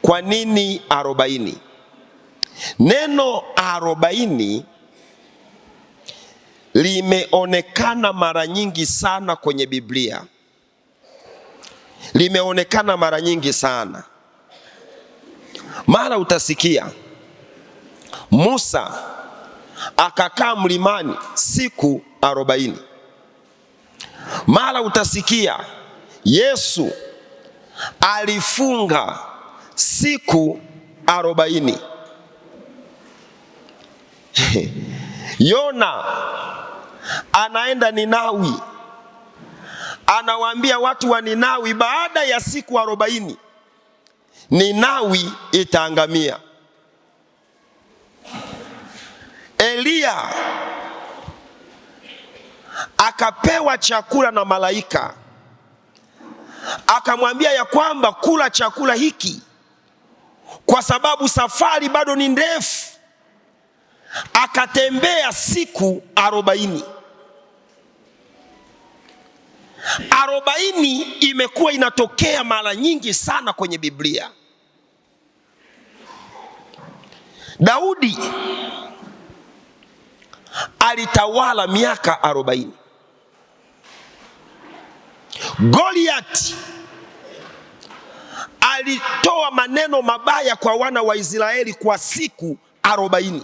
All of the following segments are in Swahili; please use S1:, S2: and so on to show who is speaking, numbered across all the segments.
S1: Kwa nini 40? Neno 40 limeonekana mara nyingi sana kwenye Biblia, limeonekana mara nyingi sana. Mara utasikia Musa akakaa mlimani siku 40. Mara utasikia Yesu alifunga siku 40. Yona anaenda Ninawi, anawaambia watu wa Ninawi baada ya siku 40 Ninawi itaangamia. Eliya akapewa chakula na malaika, akamwambia ya kwamba kula chakula hiki kwa sababu safari bado ni ndefu. Akatembea siku 40. 40 imekuwa inatokea mara nyingi sana kwenye Biblia. Daudi alitawala miaka 40. Goliath alitoa maneno mabaya kwa wana wa Israeli kwa siku 40.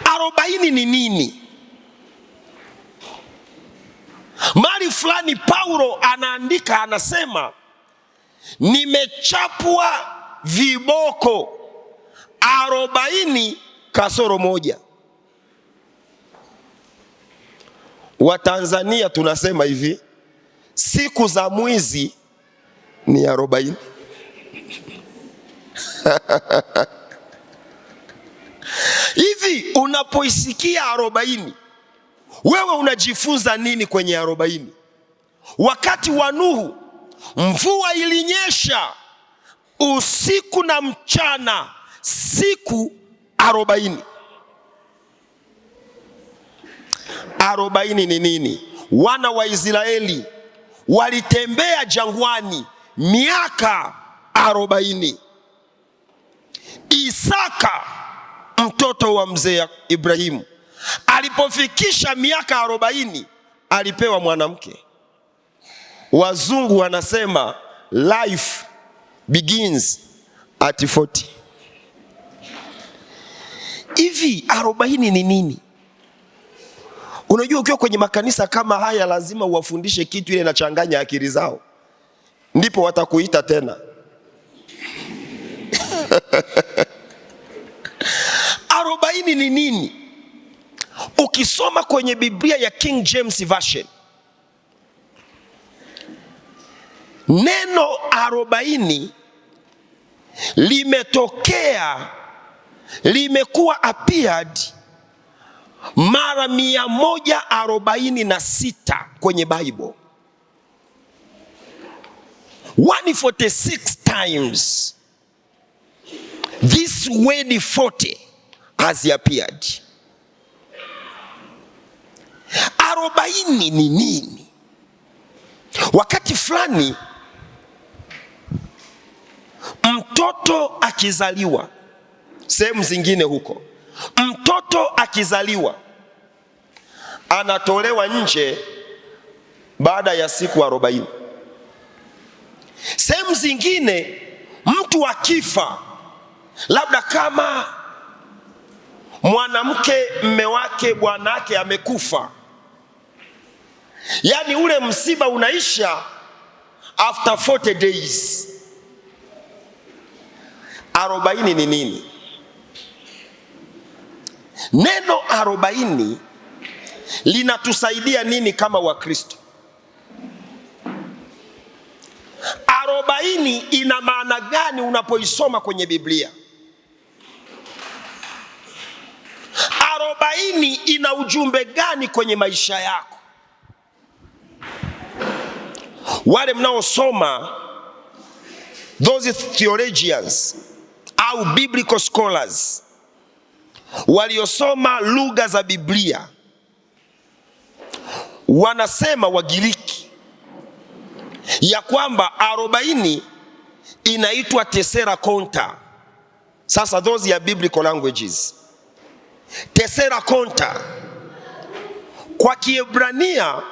S1: 40 ni nini? Mahali fulani Paulo anaandika, anasema nimechapwa viboko 40 kasoro moja. Watanzania tunasema hivi, siku za mwizi ni 40. Hivi unapoisikia 40, wewe unajifunza nini kwenye 40? Wakati wa Nuhu mvua ilinyesha usiku na mchana siku 40. 40 ni nini? Wana wa Israeli walitembea jangwani miaka 40. Isaka mtoto wa mzee Ibrahimu alipofikisha miaka 40 alipewa mwanamke. Wazungu wanasema life begins at 40. Hivi 40 ni nini? Unajua, ukiwa kwenye makanisa kama haya lazima uwafundishe kitu ile inachanganya akili zao, ndipo watakuita tena. 40 ni nini? Ukisoma kwenye Biblia ya King James Version, neno 40 limetokea, limekuwa appeared mara 146 kwenye Bible. 146 times this word 40 has appeared. 40 ni nini? Wakati fulani mtoto akizaliwa, sehemu zingine huko, mtoto akizaliwa anatolewa nje baada ya siku 40. Sehemu zingine mtu akifa, labda kama mwanamke mme wake bwanake amekufa, yani ule msiba unaisha after 40 days. 40 ni nini? Neno 40 linatusaidia nini kama Wakristo? 40 ina maana gani unapoisoma kwenye Biblia? 40 ina ujumbe gani kwenye maisha yako? Wale mnaosoma those theologians au biblical scholars waliosoma lugha za Biblia wanasema Wagiriki ya kwamba 40 inaitwa tesera konta. Sasa those are biblical languages. Tesera konta kwa Kiebrania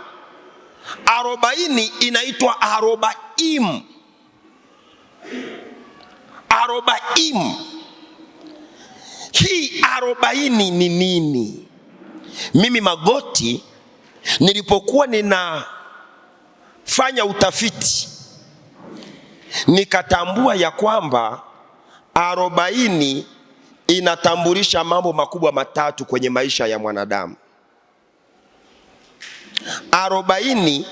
S1: 40 inaitwa arobaim. Arobaim. Hii 40 ni nini? Mimi Magoti nilipokuwa ninafanya utafiti nikatambua ya kwamba 40 inatambulisha mambo makubwa matatu kwenye maisha ya mwanadamu. 40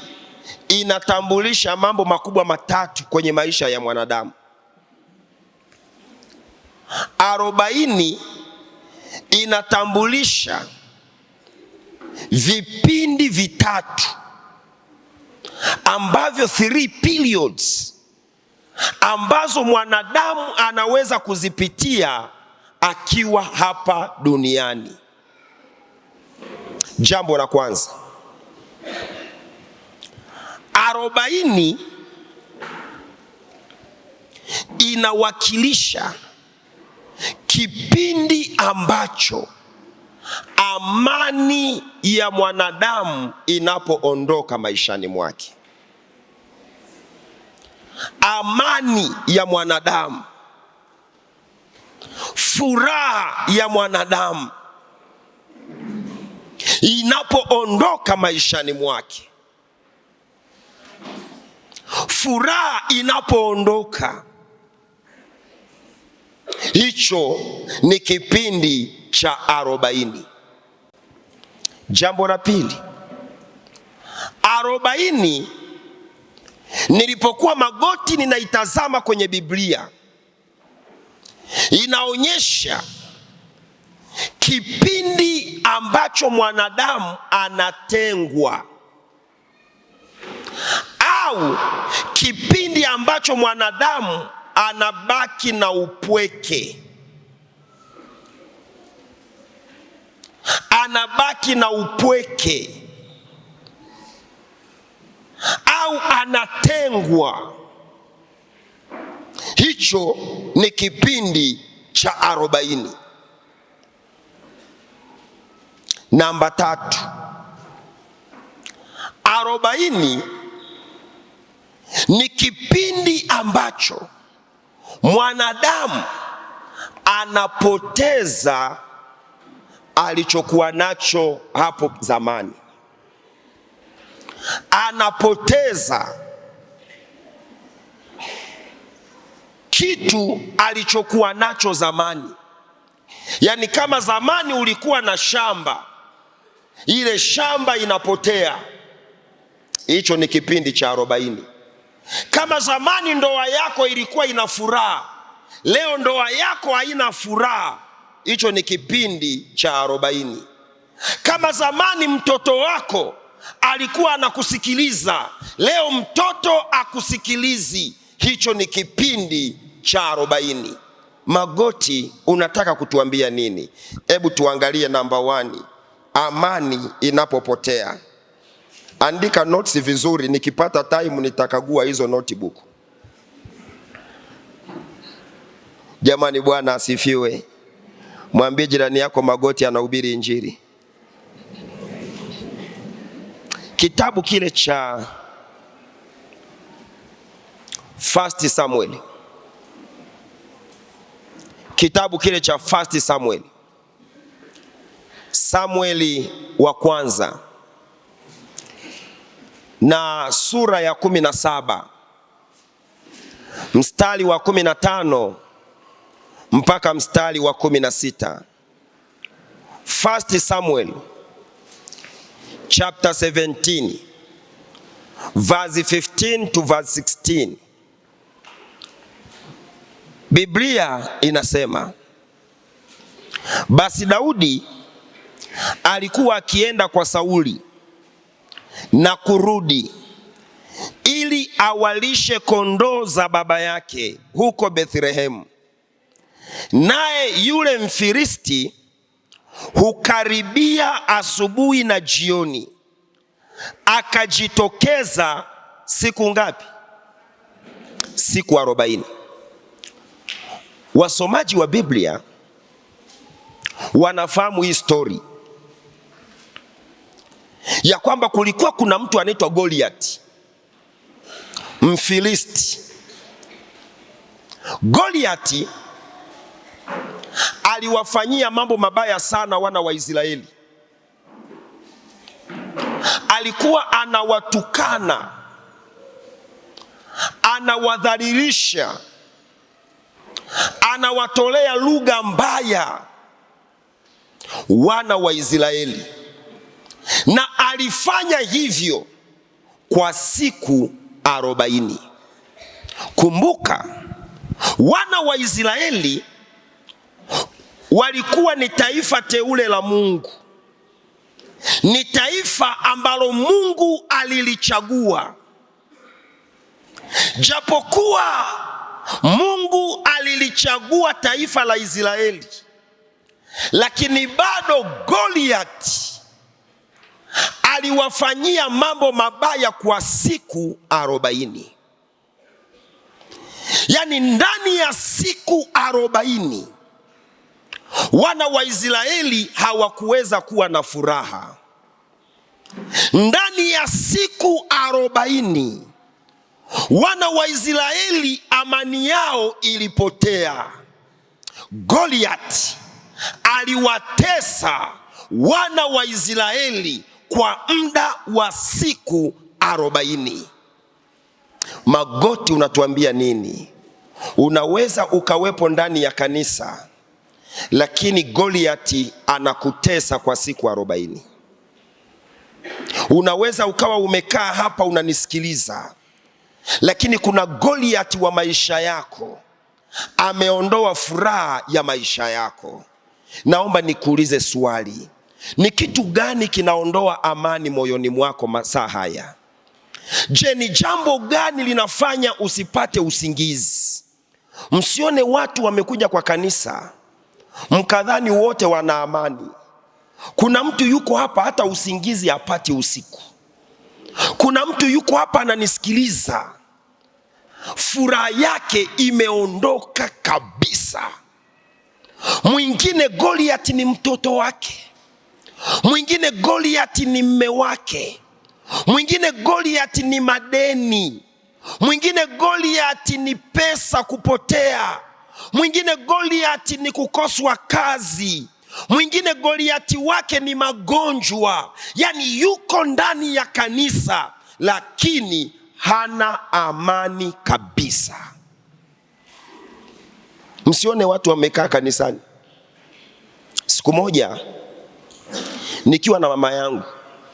S1: inatambulisha mambo makubwa matatu kwenye maisha ya mwanadamu. 40 inatambulisha vipindi vitatu ambavyo 3 periods ambazo mwanadamu anaweza kuzipitia akiwa hapa duniani. Jambo la kwanza, 40 inawakilisha kipindi ambacho amani ya mwanadamu inapoondoka maishani mwake. Amani ya mwanadamu, furaha ya mwanadamu inapoondoka maishani mwake, furaha inapoondoka, hicho ni kipindi cha 40. Jambo la pili, 40 nilipokuwa Magoti ninaitazama kwenye Biblia, inaonyesha kipindi ambacho mwanadamu anatengwa au kipindi ambacho mwanadamu anabaki na upweke. Anabaki na upweke au anatengwa. Hicho ni kipindi cha 40. Namba 3, 40 ni kipindi ambacho mwanadamu anapoteza alichokuwa nacho hapo zamani. Anapoteza kitu alichokuwa nacho zamani. Yaani kama zamani ulikuwa na shamba, ile shamba inapotea. Hicho ni kipindi cha 40. Kama zamani ndoa yako ilikuwa ina furaha, leo ndoa yako haina furaha. Hicho ni kipindi cha 40. Kama zamani mtoto wako alikuwa anakusikiliza, leo mtoto akusikilizi. Hicho ni kipindi cha 40. Magoti, unataka kutuambia nini? Hebu tuangalie namba 1, amani inapopotea. Andika notes vizuri, nikipata time nitakagua hizo notebook. Jamani, Bwana asifiwe. Mwambie jirani yako Magoti anahubiri Injili. Kitabu kile cha First Samuel, kitabu kile cha First Samuel, Samueli wa kwanza na sura ya 17 mstari wa 15 mpaka mstari wa 16. First Samuel chapter 17 verse 15 to verse 16. Biblia inasema, basi Daudi alikuwa akienda kwa Sauli na kurudi ili awalishe kondoo za baba yake huko Bethlehemu. Naye yule Mfilisti hukaribia asubuhi na jioni, akajitokeza siku ngapi? Siku 40. Wasomaji wa Biblia wanafahamu hii story ya kwamba kulikuwa kuna mtu anaitwa Goliath, Mfilisti. Goliath aliwafanyia mambo mabaya sana wana wa Israeli. Alikuwa anawatukana, anawadhalilisha, anawatolea lugha mbaya wana wa Israeli. Na alifanya hivyo kwa siku 40. Kumbuka, wana wa Israeli walikuwa ni taifa teule la Mungu. Ni taifa ambalo Mungu alilichagua. Japokuwa Mungu alilichagua taifa la Israeli, lakini bado Goliath aliwafanyia mambo mabaya kwa siku 40. Yaani ndani ya siku 40 wana wa Israeli hawakuweza kuwa na furaha. Ndani ya siku 40 wana wa Israeli amani yao ilipotea. Goliath aliwatesa wana wa Israeli kwa muda wa siku 40. Magoti, unatuambia nini? Unaweza ukawepo ndani ya kanisa, lakini Goliath anakutesa kwa siku 40. Unaweza ukawa umekaa hapa unanisikiliza, lakini kuna Goliath wa maisha yako ameondoa furaha ya maisha yako. Naomba nikuulize swali, ni kitu gani kinaondoa amani moyoni mwako masaa haya? Je, ni jambo gani linafanya usipate usingizi? Msione watu wamekuja kwa kanisa mkadhani wote wana amani. Kuna mtu yuko hapa hata usingizi hapati usiku. Kuna mtu yuko hapa ananisikiliza, furaha yake imeondoka kabisa. Mwingine Goliath ni mtoto wake, mwingine Goliath ni mme wake, mwingine Goliath ni madeni, mwingine Goliath ni pesa kupotea, mwingine Goliath ni kukoswa kazi, mwingine Goliath wake ni magonjwa. Yani yuko ndani ya kanisa lakini hana amani kabisa. Msione watu wamekaa kanisani. Siku moja nikiwa na mama yangu,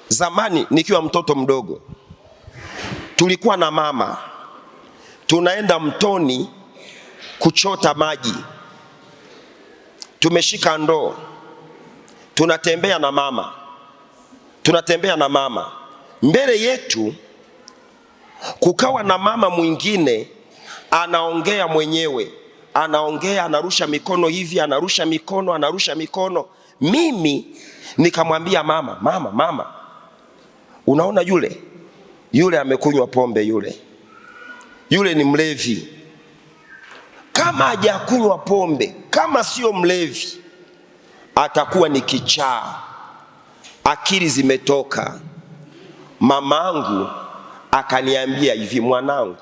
S1: zamani nikiwa mtoto mdogo, tulikuwa na mama tunaenda mtoni kuchota maji. Tumeshika ndoo, tunatembea na mama, tunatembea na mama. Mbele yetu kukawa na mama mwingine anaongea mwenyewe, anaongea, anarusha mikono hivi, anarusha mikono, anarusha mikono. Mimi nikamwambia mama, mama, mama, unaona yule? Yule amekunywa pombe yule. Yule ni mlevi. Kama hajakunywa pombe, kama sio mlevi, atakuwa ni kichaa. Akili zimetoka. Mamangu akaniambia hivi, mwanangu,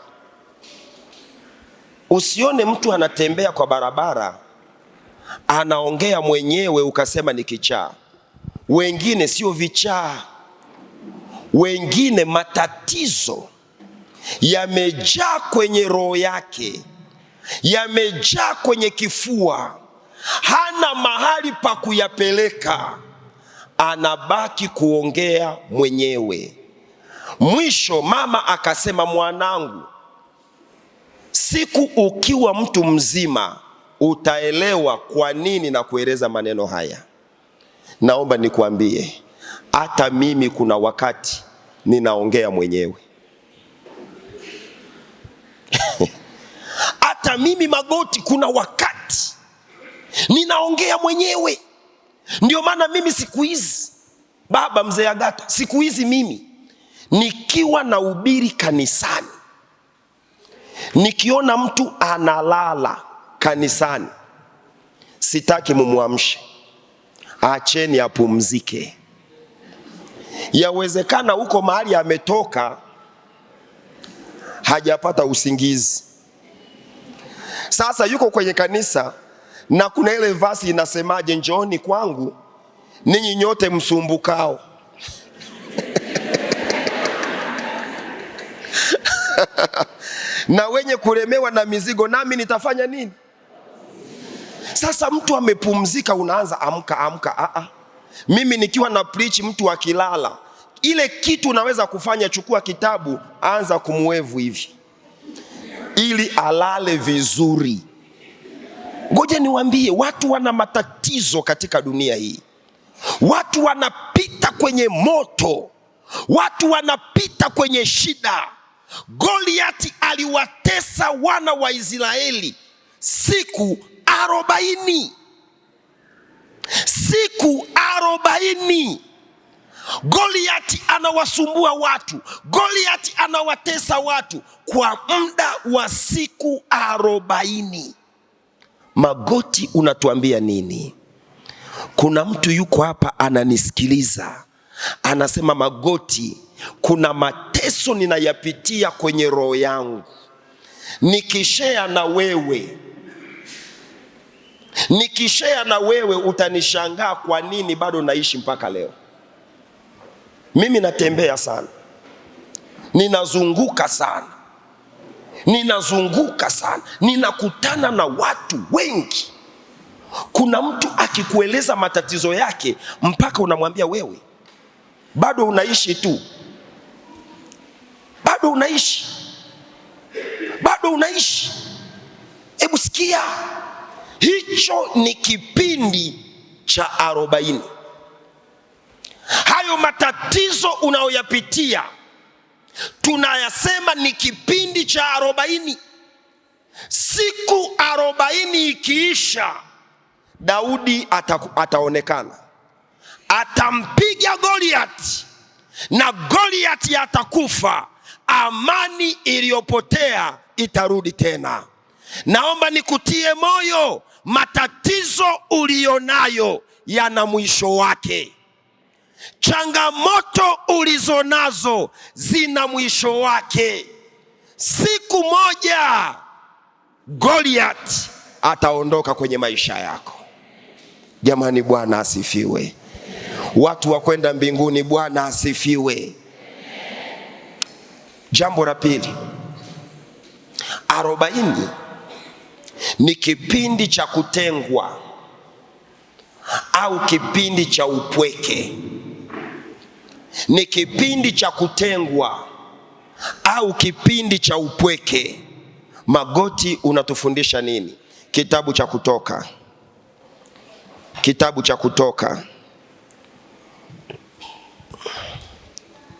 S1: usione mtu anatembea kwa barabara anaongea mwenyewe ukasema ni kichaa. Wengine sio vichaa, wengine matatizo yamejaa kwenye roho yake, yamejaa kwenye kifua, hana mahali pa kuyapeleka, anabaki kuongea mwenyewe. Mwisho mama akasema, mwanangu, siku ukiwa mtu mzima utaelewa kwa nini na kueleza maneno haya. Naomba nikuambie, hata mimi kuna wakati ninaongea mwenyewe. Hata mimi Magoti kuna wakati ninaongea mwenyewe. Ndio maana mimi siku hizi, baba mzee Agata, siku hizi mimi nikiwa nahubiri kanisani, Nikiona mtu analala kanisani, sitaki mumwamshe, acheni apumzike. Yawezekana huko mahali ametoka hajapata usingizi, sasa yuko kwenye kanisa na kuna ile vasi inasemaje, njooni kwangu ninyi nyote msumbukao. Na wenye kulemewa na mizigo, nami nitafanya nini? Sasa mtu amepumzika, unaanza amka amka. Mimi nikiwa na preach, mtu akilala, ile kitu unaweza kufanya, chukua kitabu, anza kumwevu hivi ili alale vizuri. Ngoja niwaambie, watu wana matatizo katika dunia hii. Watu wanapita kwenye moto, watu wanapita kwenye shida. Goliati aliwatesa wana wa Israeli siku 40. Siku 40. Goliati anawasumbua watu, Goliati anawatesa watu kwa muda wa siku 40. Magoti unatuambia nini? Kuna mtu yuko hapa ananisikiliza, anasema Magoti, kuna mateso ninayapitia kwenye roho yangu, nikishare na wewe, nikishare na wewe utanishangaa kwa nini bado naishi mpaka leo. Mimi natembea sana, ninazunguka sana, ninazunguka sana, ninakutana na watu wengi. Kuna mtu akikueleza matatizo yake mpaka unamwambia wewe bado unaishi tu, bado unaishi, bado unaishi. Hebu sikia, hicho ni kipindi cha 40. Hayo matatizo unayoyapitia tunayasema ni kipindi cha 40. Siku 40 ikiisha, Daudi ataonekana, atampiga Goliath na Goliath atakufa. Amani iliyopotea itarudi tena. Naomba nikutie moyo, matatizo ulionayo yana mwisho wake. Changamoto ulizonazo zina mwisho wake. Siku moja Goliath ataondoka kwenye maisha yako. Jamani, Bwana asifiwe. Watu wa kwenda mbinguni, Bwana asifiwe. Jambo la pili, 40 ni kipindi cha kutengwa au kipindi cha upweke. Ni kipindi cha kutengwa au kipindi cha upweke. Magoti unatufundisha nini? Kitabu cha Kutoka, kitabu cha Kutoka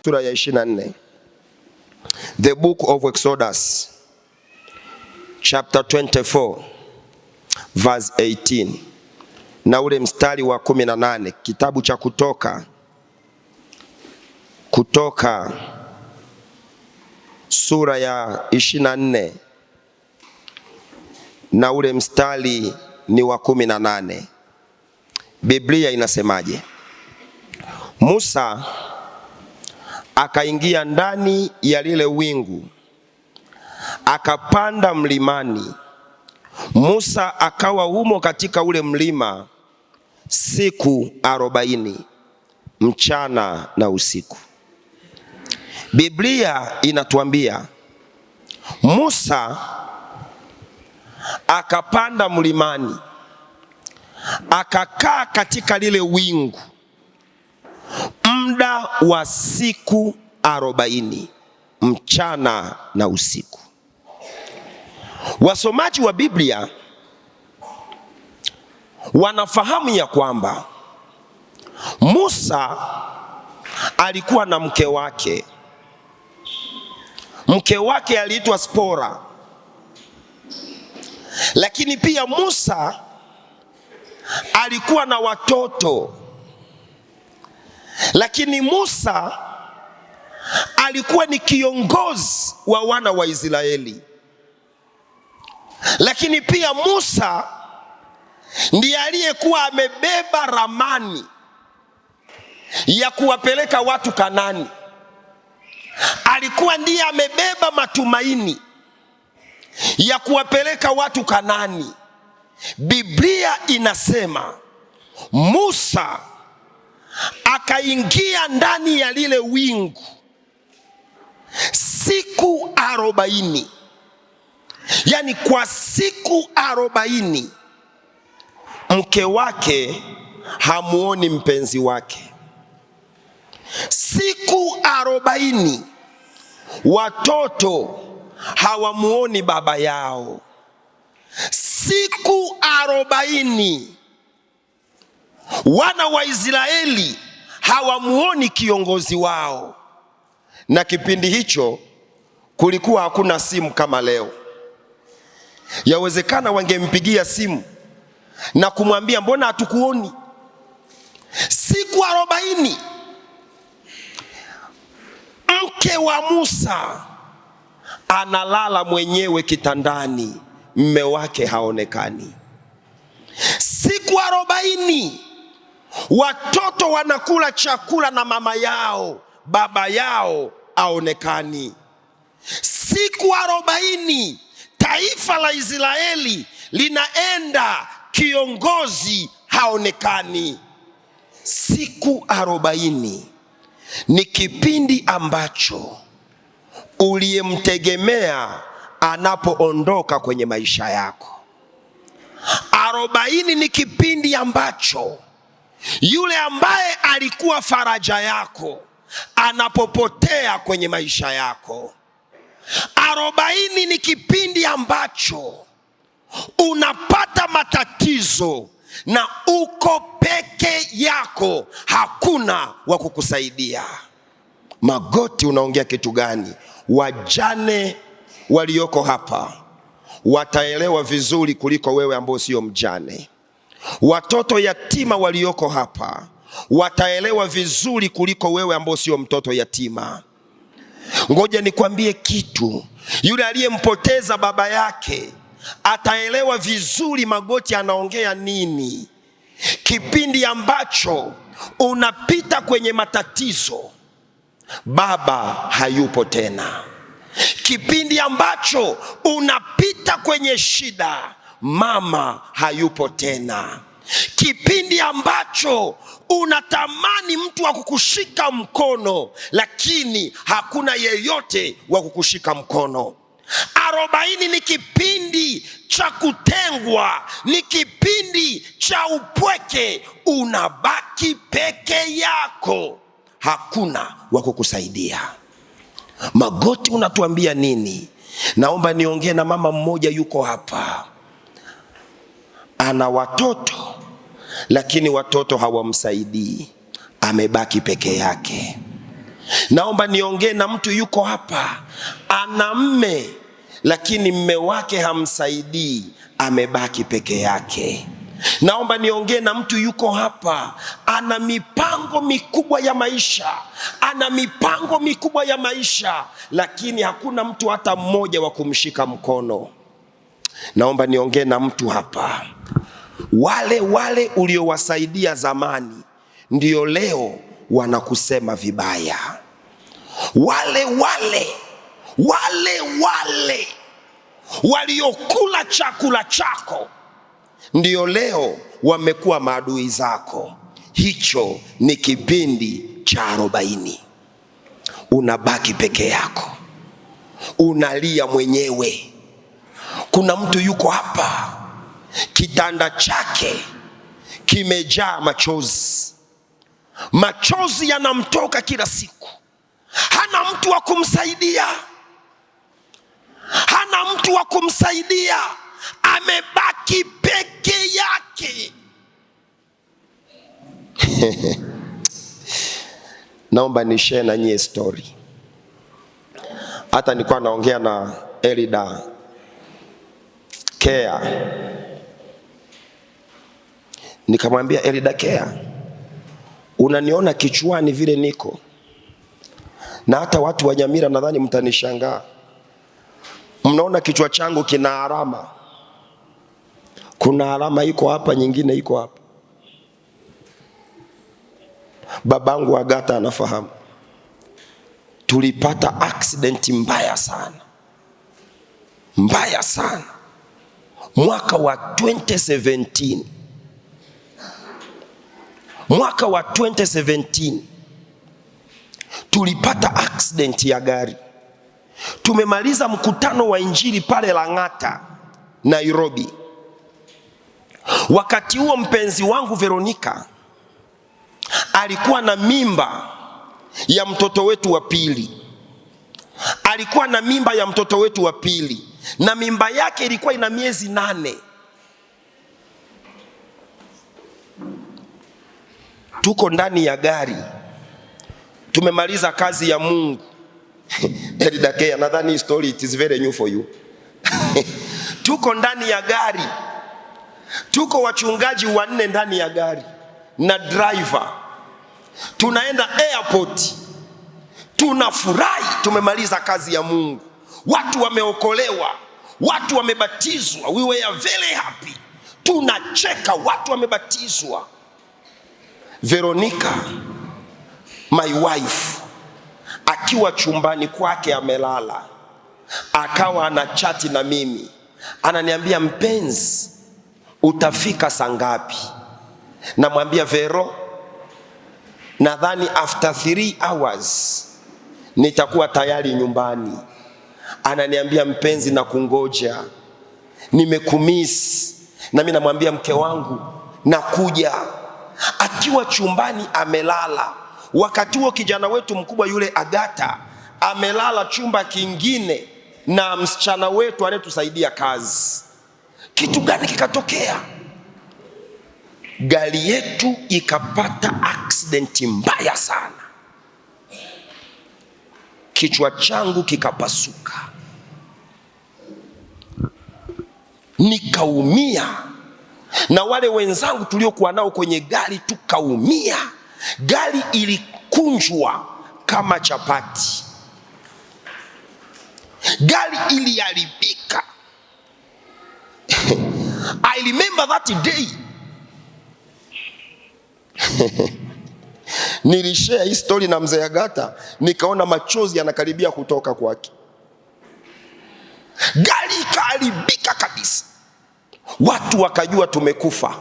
S1: sura ya 24, the book of Exodus chapter 24 verse 18 na ule mstari wa 18. Kitabu cha Kutoka, Kutoka sura ya 24 na ule mstari ni wa 18. Biblia inasemaje? Musa akaingia ndani ya lile wingu, akapanda mlimani. Musa akawa humo katika ule mlima siku 40, mchana na usiku. Biblia inatuambia Musa akapanda mlimani, akakaa katika lile wingu muda wa siku 40, mchana na usiku. Wasomaji wa Biblia wanafahamu ya kwamba Musa alikuwa na mke wake. Mke wake aliitwa Spora. Lakini pia Musa alikuwa na watoto. Lakini Musa alikuwa ni kiongozi wa wana wa Israeli. Lakini pia Musa ndiye aliyekuwa amebeba ramani ya kuwapeleka watu Kanani. Alikuwa ndiye amebeba matumaini ya kuwapeleka watu Kanani. Biblia inasema Musa akaingia ndani ya lile wingu siku 40. Yaani kwa siku 40 mke wake hamuoni mpenzi wake. Siku 40 watoto hawamuoni baba yao. Siku 40 wana wa Israeli hawamuoni kiongozi wao. Na kipindi hicho kulikuwa hakuna simu kama leo. Yawezekana wangempigia simu na kumwambia mbona hatukuoni? Siku 40 mke wa Musa analala mwenyewe kitandani, mme wake haonekani. Siku 40 watoto wanakula chakula na mama yao, baba yao haonekani. Siku 40 taifa la Israeli linaenda, kiongozi haonekani. Siku 40 ni kipindi ambacho uliyemtegemea anapoondoka kwenye maisha yako. 40 ni kipindi ambacho yule ambaye alikuwa faraja yako anapopotea kwenye maisha yako. 40 ni kipindi ambacho unapata matatizo na uko peke yako, hakuna wa kukusaidia. Magoti, unaongea kitu gani? Wajane walioko hapa wataelewa vizuri kuliko wewe ambao sio mjane. Watoto yatima walioko hapa wataelewa vizuri kuliko wewe ambao sio mtoto yatima. Ngoja nikwambie kitu, yule aliyempoteza baba yake ataelewa vizuri Magoti anaongea nini. Kipindi ambacho unapita kwenye matatizo, baba hayupo tena. Kipindi ambacho unapita kwenye shida, mama hayupo tena. Kipindi ambacho unatamani mtu wa kukushika mkono, lakini hakuna yeyote wa kukushika mkono. 40 ni kipindi cha kutengwa, ni kipindi cha upweke, unabaki peke yako, hakuna wa kukusaidia. Magoti, unatuambia nini? Naomba niongee na mama mmoja yuko hapa, ana watoto lakini watoto hawamsaidii, amebaki peke yake. Naomba niongee na mtu yuko hapa, ana mme lakini mme wake hamsaidii, amebaki peke yake. Naomba niongee na mtu yuko hapa, ana mipango mikubwa ya maisha, ana mipango mikubwa ya maisha, lakini hakuna mtu hata mmoja wa kumshika mkono. Naomba niongee na mtu hapa, wale wale uliowasaidia zamani ndio leo wanakusema vibaya. Wale wale wale wale waliokula chakula chako ndio leo wamekuwa maadui zako. Hicho ni kipindi cha 40. Unabaki peke yako, unalia mwenyewe. Kuna mtu yuko hapa, kitanda chake kimejaa machozi, machozi yanamtoka kila siku, hana mtu wa kumsaidia, hana mtu wa kumsaidia, amebaki peke yake. Naomba ni share na nyie story. Hata nilikuwa naongea na Elida Kea, nikamwambia Elida Kea, unaniona kichwani vile niko, na hata watu wa Nyamira nadhani mtanishangaa, mnaona kichwa changu kina alama. Kuna alama iko hapa, nyingine iko hapa. Babangu Agata anafahamu. Tulipata accident mbaya sana, mbaya sana, mwaka wa 2017. Mwaka wa 2017 tulipata accident ya gari. Tumemaliza mkutano wa injili pale Lang'ata, Nairobi. Wakati huo mpenzi wangu Veronica alikuwa na mimba ya mtoto wetu wa pili. Alikuwa na mimba ya mtoto wetu wa pili, na mimba yake ilikuwa ina miezi 8. Tuko ndani ya gari, tumemaliza kazi ya Mungu. Elida Kea, nadhani hii story it is very new for you. Tuko ndani ya gari, tuko wachungaji 4 ndani ya gari na driver. Tunaenda airport, tunafurahi, tumemaliza kazi ya Mungu, watu wameokolewa, watu wamebatizwa, we were very happy, tunacheka, watu wamebatizwa. Veronica, my wife, akiwa chumbani kwake amelala, akawa anachati na mimi, ananiambia, mpenzi, utafika saa ngapi? Namwambia, Vero, nadhani after 3 hours nitakuwa tayari nyumbani. Ananiambia, mpenzi, nakungoja, nimekumiss. Na mimi namwambia mke wangu, nakuja. Akiwa chumbani amelala. Wakati huo kijana wetu mkubwa yule Agata amelala chumba kingine na msichana wetu anayetusaidia kazi. Kitu gani kikatokea? Gari yetu ikapata accident mbaya sana. Kichwa changu kikapasuka, nikaumia, na wale wenzangu tuliokuwa nao kwenye gari tukaumia. Gari ilikunjwa kama chapati, gari iliharibika. I remember that day. Nilishare hii story na mzee Agata, nikaona machozi yanakaribia kutoka kwake. Gari ikaharibika kabisa, watu wakajua tumekufa.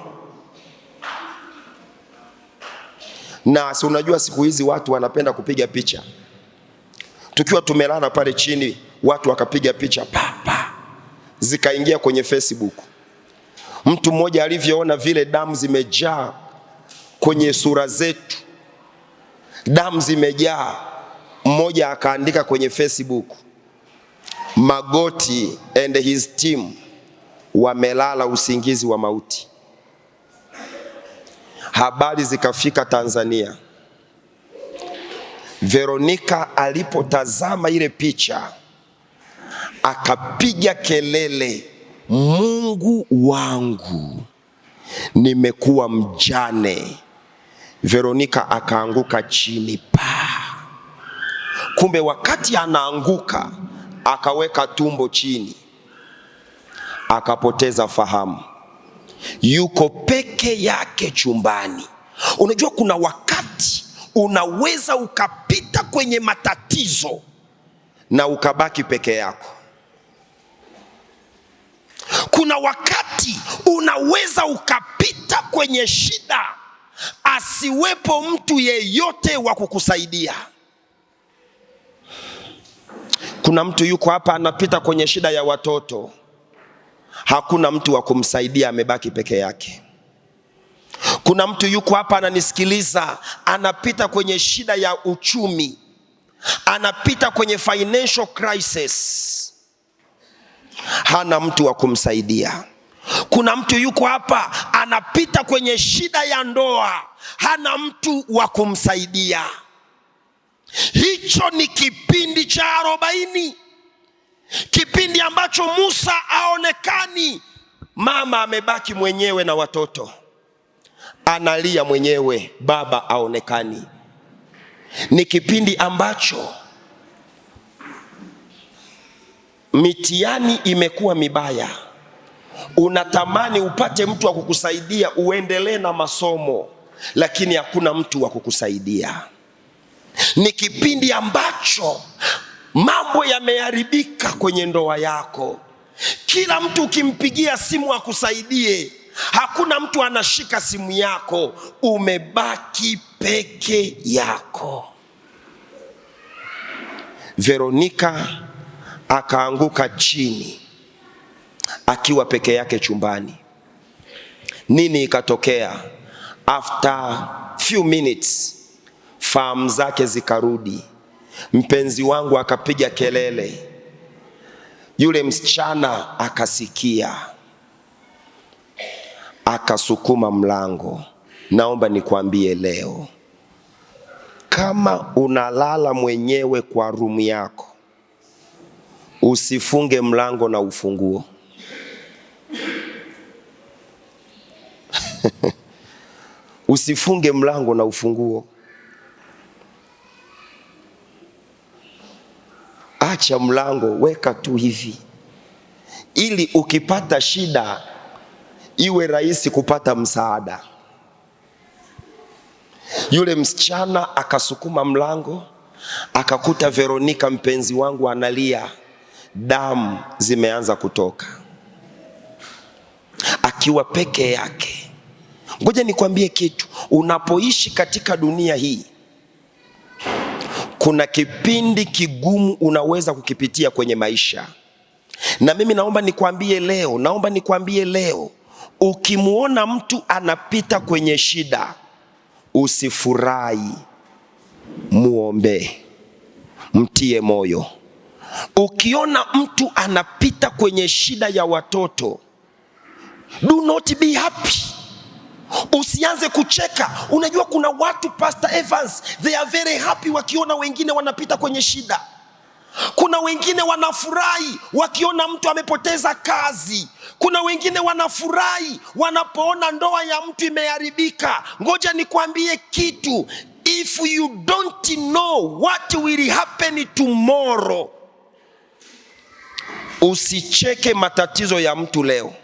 S1: Na si unajua siku hizi watu wanapenda kupiga picha. Tukiwa tumelala pale chini, watu wakapiga picha pa pa, zikaingia kwenye Facebook. Mtu mmoja alivyoona vile damu zimejaa kwenye sura zetu, damu zimejaa, mmoja akaandika kwenye Facebook, Magoti and his team wamelala usingizi wa mauti. Habari zikafika Tanzania. Veronica alipotazama ile picha akapiga kelele, Mungu wangu, nimekuwa mjane. Veronica akaanguka chini pa. Kumbe wakati anaanguka akaweka tumbo chini, akapoteza fahamu. Yuko peke yake chumbani. Unajua kuna wakati unaweza ukapita kwenye matatizo na ukabaki peke yako. Kuna wakati unaweza ukapita kwenye shida asiwepo mtu yeyote wa kukusaidia. Kuna mtu yuko hapa anapita kwenye shida ya watoto, hakuna mtu wa kumsaidia, amebaki peke yake. Kuna mtu yuko hapa ananisikiliza, anapita kwenye shida ya uchumi, anapita kwenye financial crisis, hana mtu wa kumsaidia. Kuna mtu yuko hapa anapita kwenye shida ya ndoa, hana mtu wa kumsaidia. Hicho ni kipindi cha 40, kipindi ambacho Musa haonekani. Mama amebaki mwenyewe na watoto, analia mwenyewe, baba haonekani. Ni kipindi ambacho mitihani imekuwa mibaya. Unatamani upate mtu wa kukusaidia uendelee na masomo, lakini hakuna mtu wa kukusaidia. Ni kipindi ambacho mambo yameharibika kwenye ndoa yako. Kila mtu ukimpigia simu akusaidie, hakuna mtu anashika simu yako, umebaki peke yako. Veronika akaanguka chini akiwa peke yake chumbani. Nini ikatokea? After few minutes fahamu zake zikarudi. Mpenzi wangu akapiga kelele, yule msichana akasikia, akasukuma mlango. Naomba nikwambie leo, kama unalala mwenyewe kwa room yako, usifunge mlango na ufunguo. Usifunge mlango na ufunguo. Acha mlango, weka tu hivi, ili ukipata shida iwe rahisi kupata msaada. Yule msichana akasukuma mlango, akakuta Veronika mpenzi wangu analia, damu zimeanza kutoka, akiwa peke yake. Ngoja nikwambie kitu, unapoishi katika dunia hii, kuna kipindi kigumu unaweza kukipitia kwenye maisha. Na mimi naomba nikwambie leo, naomba nikwambie leo, ukimuona mtu anapita kwenye shida, usifurahi, muombe, mtie moyo. Ukiona mtu anapita kwenye shida ya watoto, do not be happy. Usianze kucheka. Unajua kuna watu, Pastor Evans, they are very happy wakiona wengine wanapita kwenye shida. Kuna wengine wanafurahi wakiona mtu amepoteza kazi. Kuna wengine wanafurahi wanapoona ndoa ya mtu imeharibika. Ngoja nikwambie kitu, if you don't know what will happen tomorrow, usicheke matatizo ya mtu leo.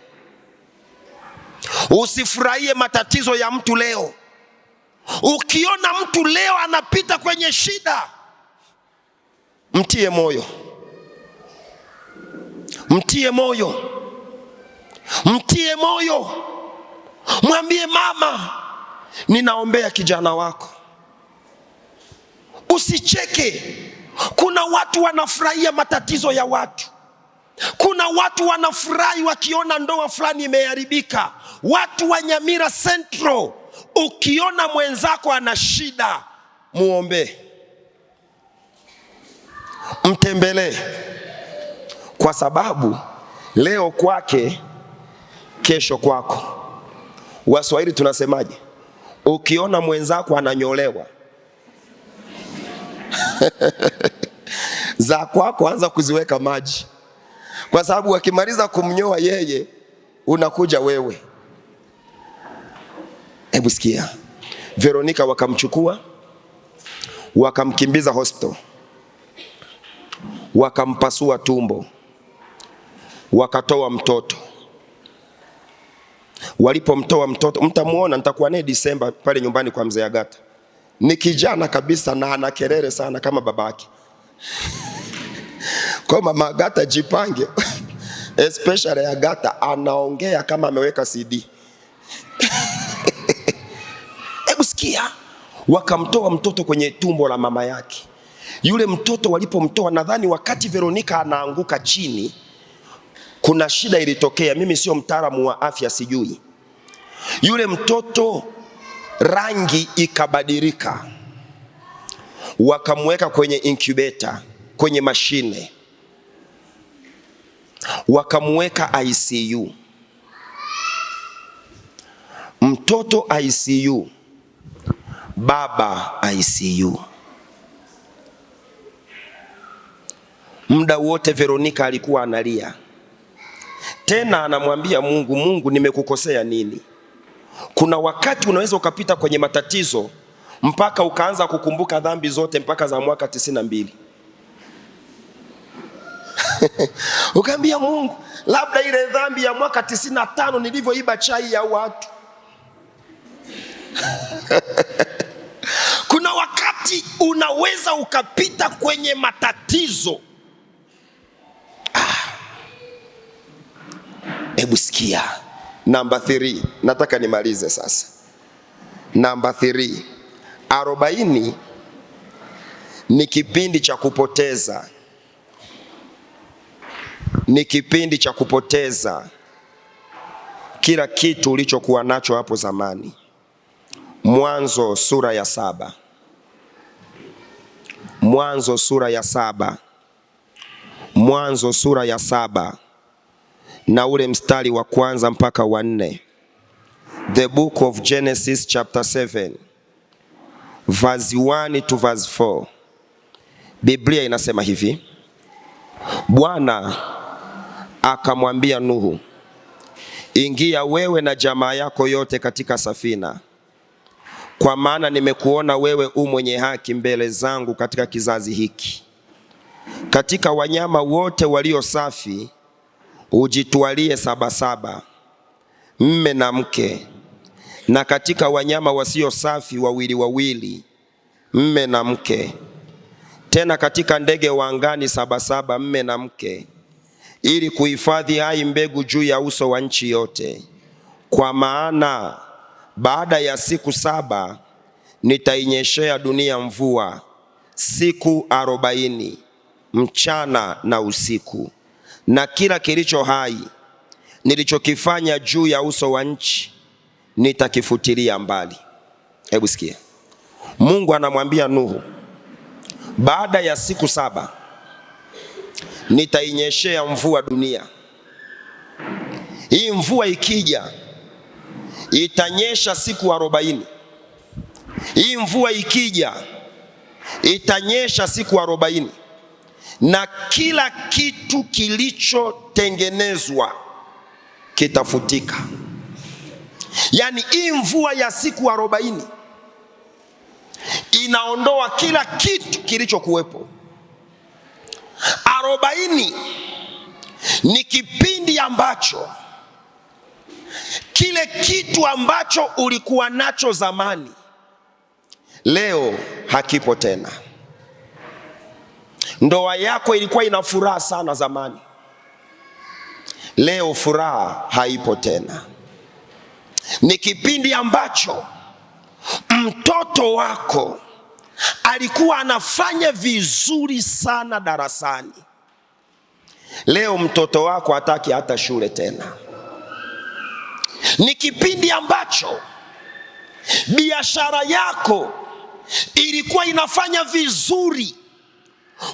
S1: Usifurahie matatizo ya mtu leo. Ukiona mtu leo anapita kwenye shida, mtie moyo, mtie moyo, mtie moyo, mwambie mama, ninaombea kijana wako. Usicheke. Kuna watu wanafurahia matatizo ya watu. Kuna watu wanafurahi wakiona ndoa fulani imeharibika. Watu wa Nyamira Central, ukiona mwenzako ana shida, muombe, mtembelee, kwa sababu leo kwake, kesho kwako. Waswahili tunasemaje? Ukiona mwenzako ananyolewa za kwako anza kuziweka maji, kwa sababu wakimaliza kumnyoa yeye, unakuja wewe. Hebu sikia, Veronica wakamchukua wakamkimbiza hospital, wakampasua tumbo, wakatoa mtoto. Walipomtoa mtoto, mtamuona, nitakuwa naye Disemba pale nyumbani kwa mzee Agata. Ni kijana kabisa na ana kelele sana kama babake. Kwa mama Agata jipange. Especially Agata anaongea kama ameweka CD. Hebu sikia, wakamtoa mtoto kwenye tumbo la mama yake. Yule mtoto walipomtoa, nadhani wakati Veronica anaanguka chini, kuna shida ilitokea. Mimi sio mtaalamu wa afya, sijui. Yule mtoto rangi ikabadilika, wakamweka kwenye incubator, kwenye mashine, wakamweka ICU. Mtoto ICU, baba ICU. Muda wote Veronica alikuwa analia. Tena anamwambia Mungu, Mungu nimekukosea nini? Kuna wakati unaweza ukapita kwenye matatizo mpaka ukaanza kukumbuka dhambi zote mpaka za mwaka 92. Ukaambia Mungu, labda ile dhambi ya mwaka 95 nilivyoiba chai ya watu. Kuna wakati unaweza ukapita kwenye matatizo. Hebu sikia namba 3, nataka nimalize sasa. Namba 3, 40 ni kipindi cha kupoteza. Ni kipindi cha kupoteza kila kitu ulichokuwa nacho hapo zamani. Mwanzo sura ya 7. Mwanzo sura ya 7. Mwanzo sura ya 7 na ule mstari wa kwanza mpaka wa 4. The book of Genesis chapter 7 verse 1 to verse 4. Biblia inasema hivi: Bwana akamwambia Nuhu, ingia wewe na jamaa yako yote katika safina, kwa maana nimekuona wewe u mwenye haki mbele zangu katika kizazi hiki. Katika wanyama wote walio safi ujitwalie 7 mme na mke, na katika wanyama wasio safi 2 2, mme na mke. Tena katika ndege wa angani 7 mme na mke, ili kuhifadhi hai mbegu juu ya uso wa nchi yote. Kwa maana baada ya siku 7 nitainyeshea dunia mvua siku 40 mchana na usiku, na kila kilicho hai nilichokifanya juu ya uso wa nchi nitakifutilia mbali. Hebu sikia, Mungu anamwambia Nuhu, baada ya siku 7 nitainyeshea mvua dunia. Hii mvua ikija itanyesha siku 40. Hii mvua ikija itanyesha siku 40, na kila kitu kilichotengenezwa kitafutika. Yani hii mvua ya siku 40 inaondoa kila kitu kilichokuwepo. 40 ni kipindi ambacho kile kitu ambacho ulikuwa nacho zamani leo hakipo tena. Ndoa yako ilikuwa ina furaha sana zamani, leo furaha haipo tena. Ni kipindi ambacho mtoto wako alikuwa anafanya vizuri sana darasani, leo mtoto wako hataki hata shule tena. Ni kipindi ambacho biashara yako ilikuwa inafanya vizuri,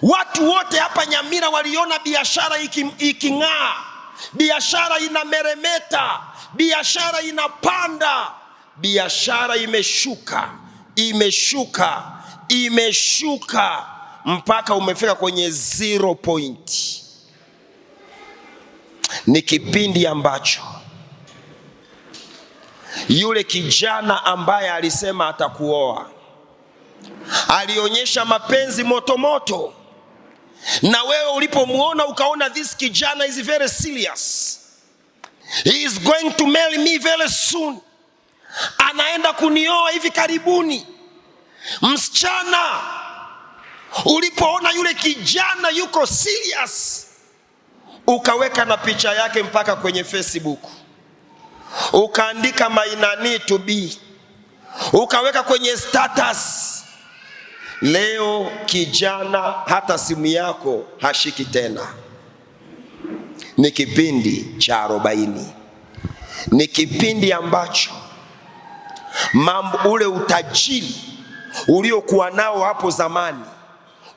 S1: watu wote hapa Nyamira waliona biashara iking'aa, biashara inameremeta, biashara inapanda. Biashara imeshuka, imeshuka, imeshuka mpaka umefika kwenye 0 point. Ni kipindi ambacho yule kijana ambaye alisema atakuoa alionyesha mapenzi moto moto, na wewe ulipomuona ukaona this kijana is very serious, he is going to marry me very soon, anaenda kunioa hivi karibuni. Msichana, ulipoona yule kijana yuko serious, ukaweka na picha yake mpaka kwenye Facebook, ukaandika my nani to be, ukaweka kwenye status. Leo kijana hata simu yako hashiki tena. Ni kipindi cha 40. Ni kipindi ambacho mambo, ule utajiri uliokuwa nao hapo zamani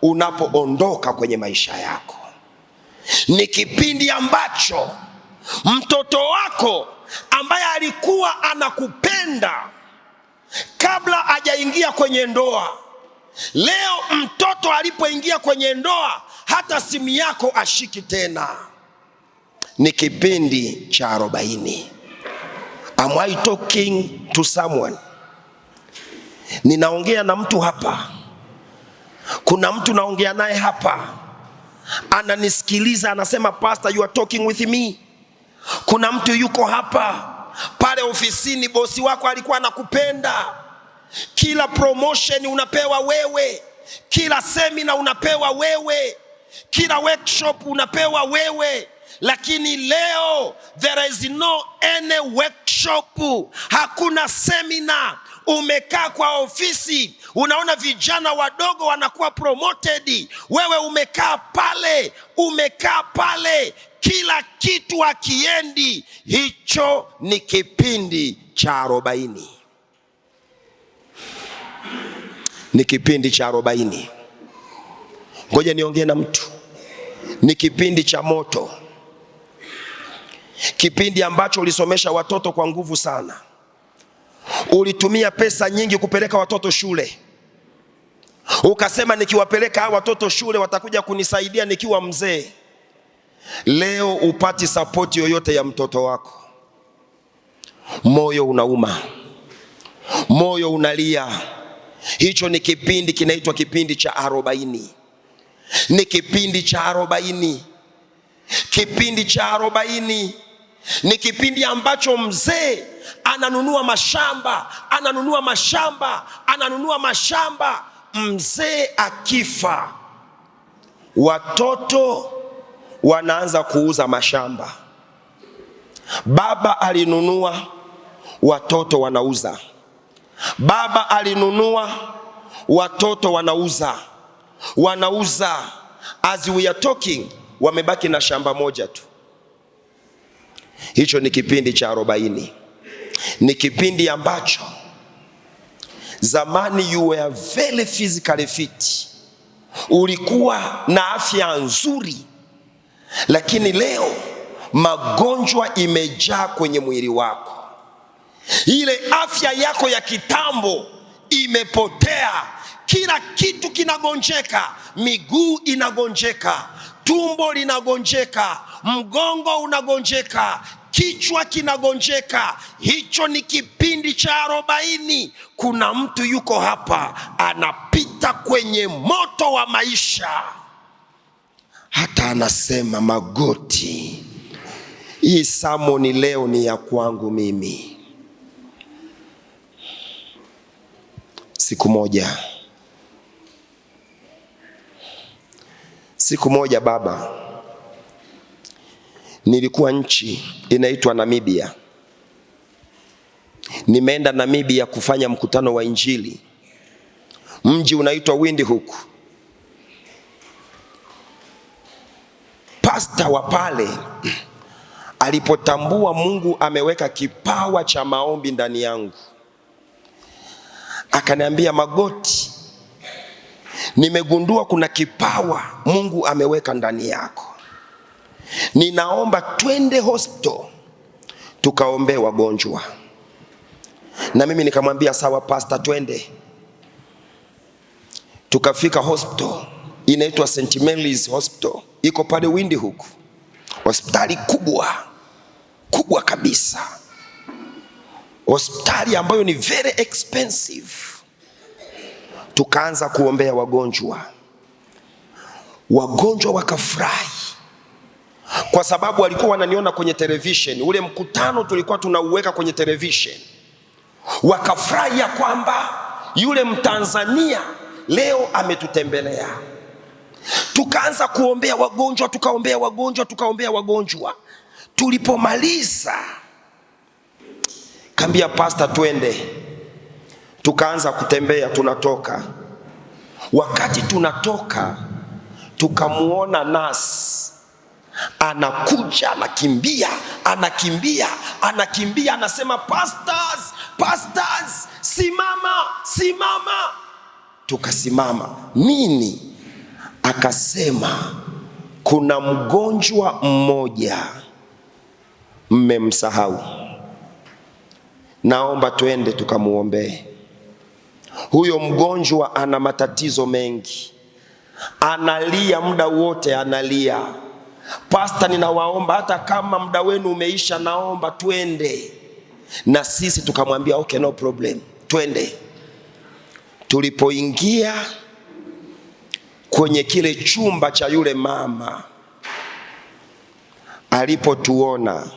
S1: unapoondoka kwenye maisha yako. Ni kipindi ambacho mtoto wako ambaye alikuwa anakupenda kabla hajaingia kwenye ndoa, leo mtoto alipoingia kwenye ndoa hata simu yako ashiki tena. Ni kipindi cha 40. Am I talking to someone? Ninaongea na mtu hapa. Kuna mtu naongea naye hapa ananisikiliza anasema, "Pastor, you are talking with me." Kuna mtu yuko hapa pale ofisini, bosi wako alikuwa anakupenda, kila promotion unapewa wewe, kila semina unapewa wewe, kila workshop unapewa wewe, lakini leo there is no any workshop, hakuna semina. Umekaa kwa ofisi, unaona vijana wadogo wanakuwa promoted, wewe umekaa pale, umekaa pale, kila kitu hakiendi. Hicho ni kipindi cha 40, ni kipindi cha 40. Ngoja niongee na mtu. Ni kipindi cha moto, kipindi ambacho ulisomesha watoto kwa nguvu sana, ulitumia pesa nyingi kupeleka watoto shule, ukasema nikiwapeleka hawa watoto shule watakuja kunisaidia nikiwa mzee. Leo upati sapoti yoyote ya mtoto wako, moyo unauma, moyo unalia. Hicho ni kipindi kinaitwa kipindi cha 40, ni kipindi cha 40, kipindi cha 40 ni kipindi ambacho mzee ananunua mashamba, ananunua mashamba, ananunua mashamba. Mzee akifa, watoto wanaanza kuuza mashamba. Baba alinunua, watoto wanauza. Baba alinunua, watoto wanauza, wanauza. As we are talking, wamebaki na shamba moja tu. Hicho ni kipindi cha 40, ni kipindi ambacho zamani you were very physically fit, ulikuwa na afya nzuri, lakini leo magonjwa imejaa kwenye mwili wako. Ile afya yako ya kitambo imepotea, kila kitu kinagonjeka, miguu inagonjeka, tumbo linagonjeka, mgongo unagonjeka, kichwa kinagonjeka. Hicho ni kipindi cha 40. Kuna mtu yuko hapa anapita kwenye moto wa maisha, hata anasema magoti, hii samoni leo ni ya kwangu mimi. Siku moja baba, nilikuwa nchi inaitwa Namibia. Nimeenda Namibia kufanya mkutano wa Injili, mji unaitwa Windhoek. Pasta wa pale alipotambua Mungu ameweka kipawa cha maombi ndani yangu, akaniambia, Magoti, nimegundua kuna kipawa Mungu ameweka ndani yako, ninaomba twende hospital tukaombee wagonjwa. Na mimi nikamwambia sawa pastor, twende. Tukafika hospital inaitwa St Mary's Hospital, iko pale Windhoek, hospitali kubwa kubwa kabisa, hospitali ambayo ni very expensive. Tukaanza kuombea wagonjwa, wagonjwa wakafurahi kwa sababu walikuwa wananiona kwenye television. Ule mkutano tulikuwa tunauweka kwenye television, wakafurahi ya kwamba yule Mtanzania leo ametutembelea. Tukaanza kuombea wagonjwa, tukaombea wagonjwa, tukaombea wagonjwa. Tulipomaliza kaambia pastor twende. Tukaanza kutembea, tunatoka. Wakati tunatoka tukamuona nasi anakuja, anakimbia, anakimbia, anakimbia, anasema pastors, pastors, simama, simama. Tukasimama. Nini? Akasema kuna mgonjwa mmoja mmemsahau, naomba twende tukamuombee. Huyo mgonjwa ana matatizo mengi, analia muda wote, analia. Pasta, ninawaomba hata kama muda wenu umeisha, naomba twende. Na sisi tukamwambia okay, no problem, twende. Tulipoingia kwenye kile chumba cha yule mama, alipotuona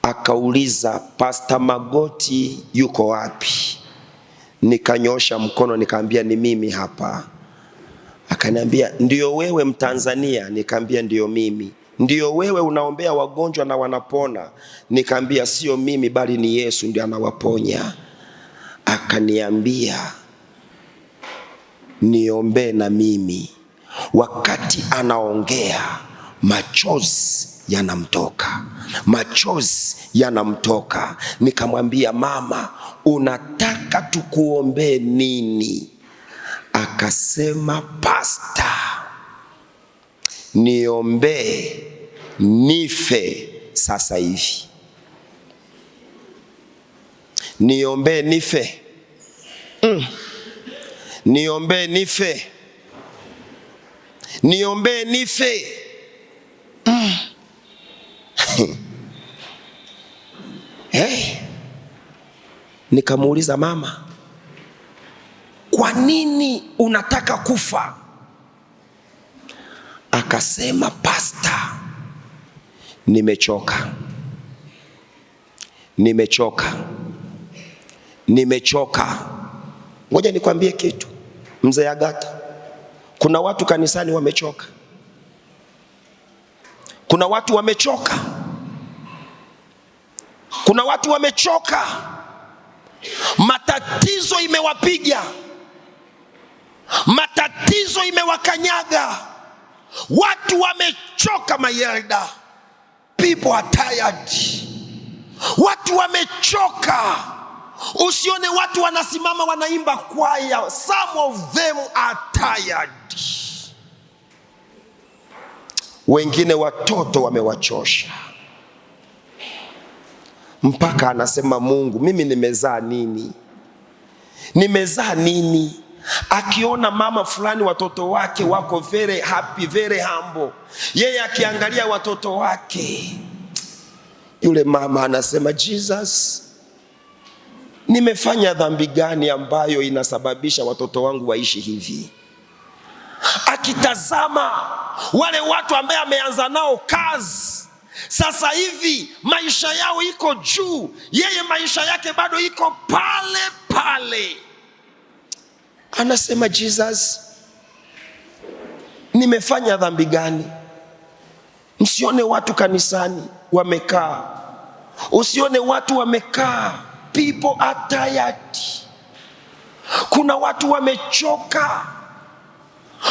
S1: akauliza, Pastor Magoti yuko wapi? Nikanyosha mkono nikaambia ni mimi hapa. Akaniambia ndio wewe Mtanzania? Nikaambia ndio mimi. Ndio wewe unaombea wagonjwa na wanapona? Nikaambia sio mimi, bali ni Yesu ndio anawaponya. Akaniambia niombee na mimi. Wakati anaongea machozi yanamtoka, machozi yanamtoka. Nikamwambia mama, unataka tukuombee nini? Akasema pasta, niombee nife sasa hivi, niombee nife, niombee nife, niombee nife. Hey. Nikamuuliza mama, kwa nini unataka kufa? Akasema pasta, nimechoka, nimechoka, nimechoka. Ngoja nikwambie kitu mzee Agata, kuna watu kanisani wamechoka, kuna watu wamechoka, kuna watu wamechoka, matatizo imewapiga, matatizo imewakanyaga, watu wamechoka. Mayelda, people are tired, watu wamechoka. Usione watu wanasimama wanaimba kwaya, some of them are tired. Wengine watoto wamewachosha mpaka anasema Mungu, mimi nimezaa nini? Nimezaa nini? Akiona mama fulani watoto wake wako very happy, very humble, yeye akiangalia watoto wake, yule mama anasema Jesus, nimefanya dhambi gani ambayo inasababisha watoto wangu waishi hivi? Akitazama wale watu ambaye ameanza nao kazi, sasa hivi maisha yao iko juu, yeye maisha yake bado iko pale pale. Anasema Jesus, nimefanya dhambi gani? Msione watu kanisani wamekaa, usione watu wamekaa. People are tired. Kuna watu wamechoka,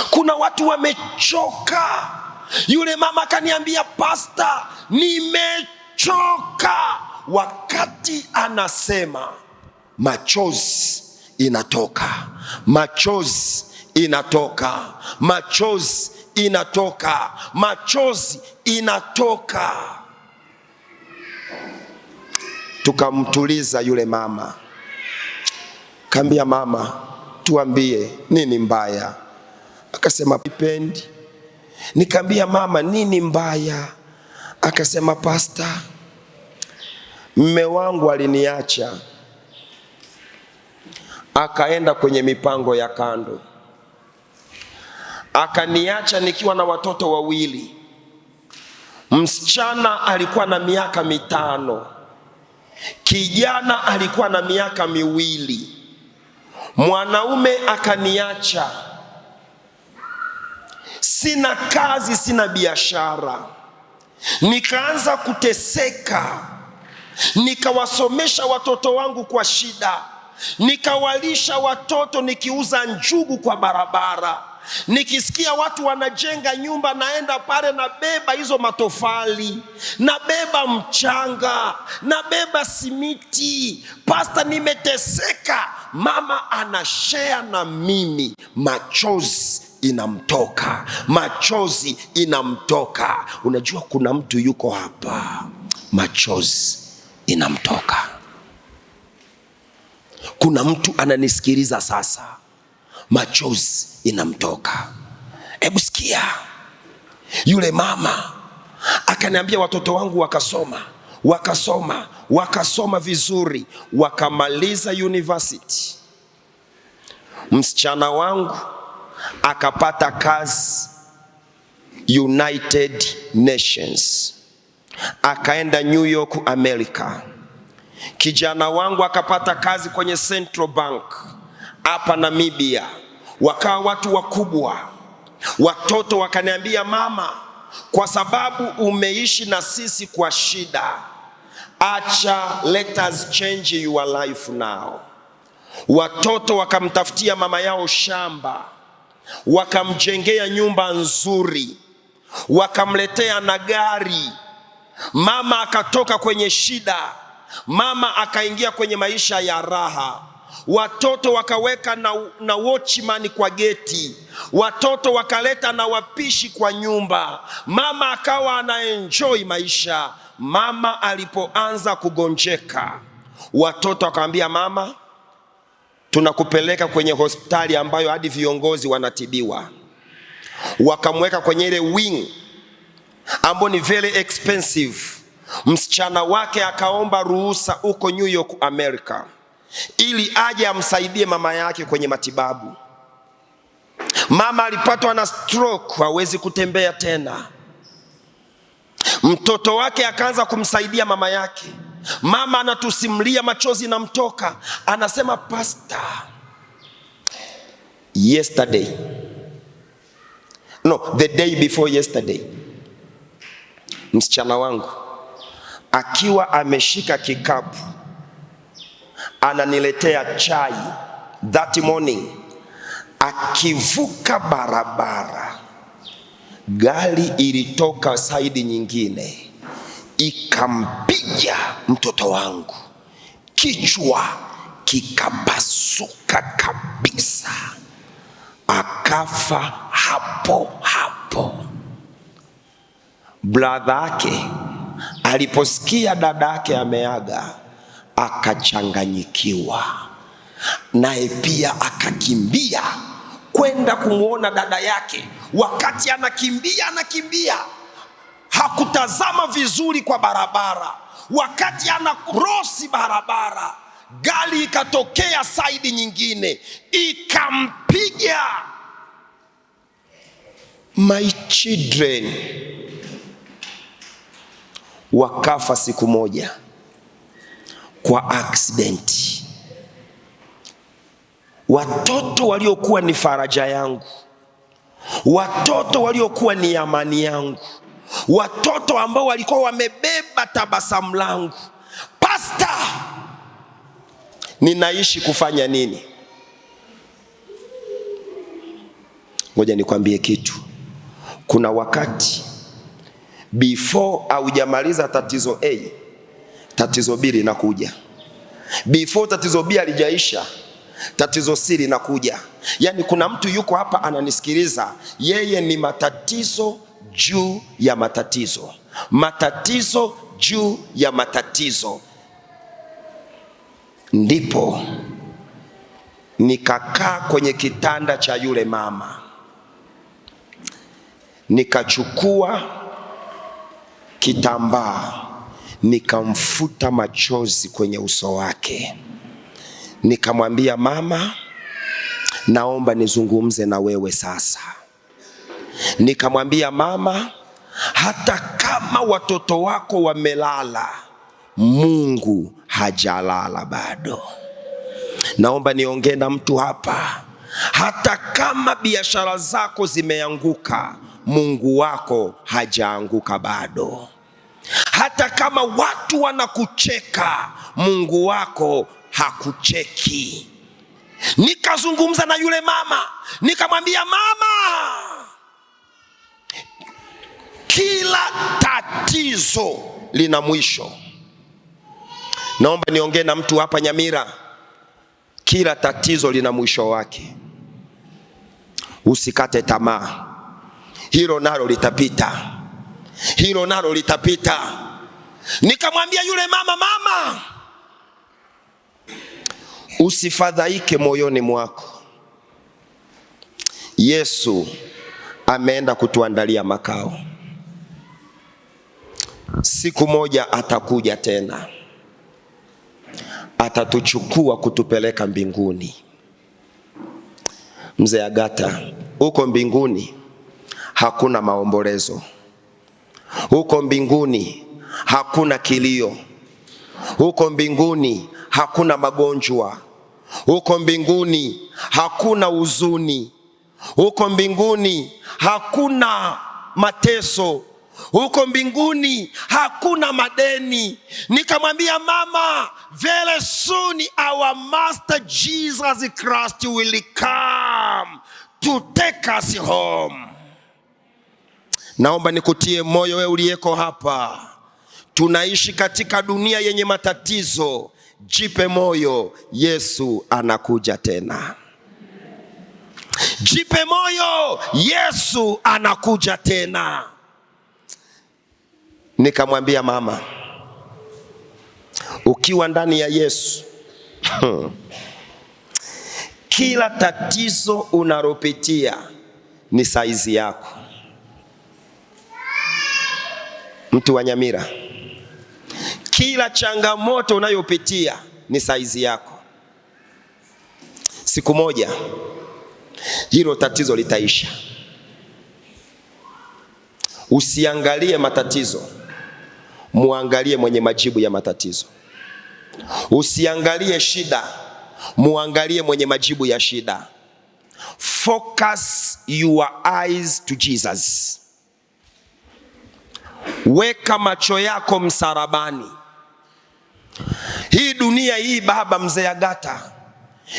S1: kuna watu wamechoka. Yule mama akaniambia, pasta, nimechoka. Wakati anasema machozi inatoka, machozi inatoka, machozi inatoka, machozi inatoka. Tukamtuliza yule mama, kaambia mama, tuambie nini mbaya? Akasema sipendi. Nikaambia mama, nini mbaya? Akasema pasta, mme wangu aliniacha akaenda kwenye mipango ya kando, akaniacha nikiwa na watoto wawili. Msichana alikuwa na miaka 5, kijana alikuwa na miaka 2. Mwanaume akaniacha, sina kazi, sina biashara. Nikaanza kuteseka, nikawasomesha watoto wangu kwa shida, nikawalisha watoto nikiuza njugu kwa barabara. Nikisikia watu wanajenga nyumba, naenda pale nabeba hizo matofali, nabeba mchanga, nabeba simiti. Pasta, nimeteseka. Mama anashare na mimi, machozi inamtoka, machozi inamtoka. Unajua kuna mtu yuko hapa, machozi inamtoka. Kuna mtu ananisikiliza sasa, machozi inamtoka. Hebu sikia, yule mama akaniambia watoto wangu wakasoma, wakasoma, wakasoma vizuri, wakamaliza university. Msichana wangu akapata kazi United Nations, akaenda New York America. Kijana wangu akapata kazi kwenye Central Bank hapa Namibia, wakawa watu wakubwa. Watoto wakaniambia, mama, kwa sababu umeishi na sisi kwa shida, acha, let us change your life now. Watoto wakamtafutia mama yao shamba, wakamjengea nyumba nzuri, wakamletea na gari. Mama akatoka kwenye shida, mama akaingia kwenye maisha ya raha. Watoto wakaweka na watchman kwa geti, watoto wakaleta na wapishi kwa nyumba. Mama akawa anaenjoy maisha. Mama alipoanza kugonjeka, watoto wakamwambia mama, tunakupeleka kwenye hospitali ambayo hadi viongozi wanatibiwa. Wakamweka kwenye ile wing ambayo ni very expensive. Msichana wake akaomba ruhusa huko New York America, ili aje amsaidie mama yake kwenye matibabu. Mama alipatwa na stroke, hawezi kutembea tena. Mtoto wake akaanza kumsaidia mama yake. Mama anatusimulia, machozi namtoka, anasema pastor, yesterday, no, the day before yesterday, msichana wangu akiwa ameshika kikapu ananiletea chai that morning, akivuka barabara, gari ilitoka side nyingine ikampiga mtoto wangu, kichwa kikapasuka kabisa, akafa hapo hapo. Brother yake aliposikia dada yake ameaga, akachanganyikiwa, naye pia akakimbia kwenda kumwona dada yake. Wakati anakimbia anakimbia, hakutazama vizuri kwa barabara. Wakati ana cross barabara, gari ikatokea side nyingine ikampiga. My children wakafa siku moja kwa accident. Watoto waliokuwa ni faraja yangu, watoto waliokuwa ni amani yangu, watoto ambao walikuwa wamebeba tabasamu langu. Pastor, ninaishi kufanya nini? Ngoja nikwambie kitu. Kuna wakati before haujamaliza tatizo A, tatizo B linakuja. Before tatizo B halijaisha, tatizo C linakuja. Yaani kuna mtu yuko hapa ananisikiliza, yeye ni matatizo juu ya matatizo, matatizo juu ya matatizo. Ndipo nikakaa kwenye kitanda cha yule mama, nikachukua kitambaa nikamfuta machozi kwenye uso wake, nikamwambia mama, naomba nizungumze na wewe sasa. Nikamwambia mama, hata kama watoto wako wamelala, Mungu hajalala bado. Naomba niongee na mtu hapa. Hata kama biashara zako zimeanguka, Mungu wako hajaanguka bado. Hata kama watu wanakucheka, Mungu wako hakucheki. Nikazungumza na yule mama, nikamwambia mama, kila tatizo lina mwisho. Naomba niongee na mtu hapa Nyamira, kila tatizo lina mwisho wake. Usikate tamaa, hilo nalo litapita, hilo nalo litapita. Nikamwambia yule mama, mama, usifadhaike moyoni mwako, Yesu ameenda kutuandalia makao. Siku moja atakuja tena, atatuchukua kutupeleka mbinguni. Mzee Agata, Huko mbinguni hakuna maombolezo, huko mbinguni hakuna kilio, huko mbinguni hakuna magonjwa, huko mbinguni hakuna huzuni, huko mbinguni hakuna mateso, huko mbinguni hakuna madeni. Nikamwambia mama, very soon our master Jesus Christ will come to take us home. Naomba nikutie moyo wewe uliyeko hapa. Tunaishi katika dunia yenye matatizo. Jipe moyo, Yesu anakuja tena. Jipe moyo, Yesu anakuja tena. Nikamwambia mama, ukiwa ndani ya Yesu kila tatizo unalopitia ni saizi yako. Mtu wa Nyamira, kila changamoto unayopitia ni saizi yako. Siku moja hilo tatizo litaisha. Usiangalie matatizo, muangalie mwenye majibu ya matatizo. Usiangalie shida, muangalie mwenye majibu ya shida. Focus your eyes to Jesus. Weka macho yako msalabani. Hii dunia hii baba, mzee Agata,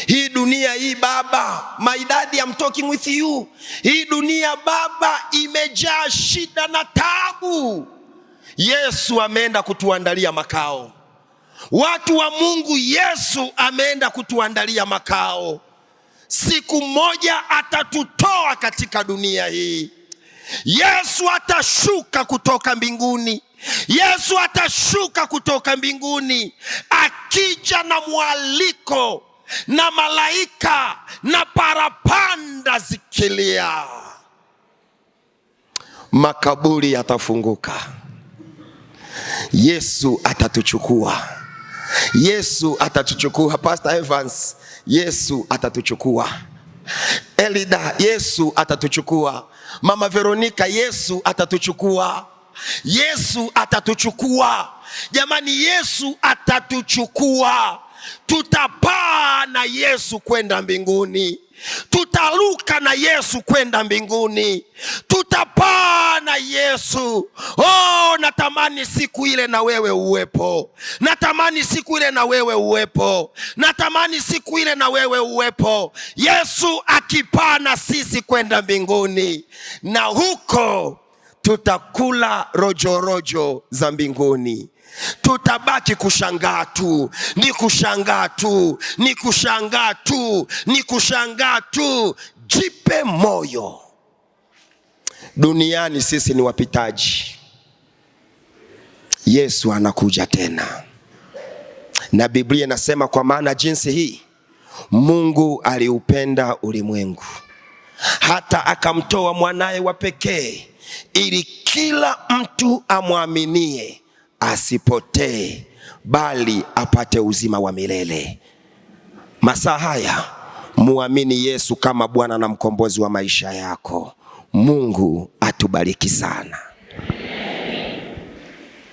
S1: hii dunia hii baba, my daddy, I'm talking with you. Hii dunia baba imejaa shida na taabu. Yesu ameenda kutuandalia makao. Watu wa Mungu, Yesu ameenda kutuandalia makao. Siku moja atatutoa katika dunia hii. Yesu atashuka kutoka mbinguni. Yesu atashuka kutoka mbinguni akija na mwaliko na malaika na parapanda zikilia, makaburi yatafunguka. Yesu atatuchukua. Yesu atatuchukua. Pastor Evans, Yesu atatuchukua. Elida, Yesu atatuchukua. Mama Veronica, Yesu atatuchukua. Yesu atatuchukua. Jamani, Yesu atatuchukua. Tutapaa na Yesu kwenda mbinguni. Tutaruka na Yesu kwenda mbinguni. Tutapaa na Yesu. Oh, natamani siku ile na wewe uwepo. Natamani siku ile na wewe uwepo. Natamani siku ile na wewe uwepo. Yesu akipaa na sisi kwenda mbinguni, na huko tutakula rojorojo za mbinguni. Tutabaki kushangaa tu, ni kushangaa tu, ni kushangaa tu, ni kushangaa tu. Jipe moyo. Duniani sisi ni wapitaji. Yesu anakuja tena, na Biblia inasema kwa maana jinsi hii Mungu aliupenda ulimwengu hata akamtoa mwanaye wa pekee, ili kila mtu amwaminie asipotee, bali apate uzima wa milele. Masaa haya muamini Yesu kama Bwana na mkombozi wa maisha yako. Mungu atubariki sana.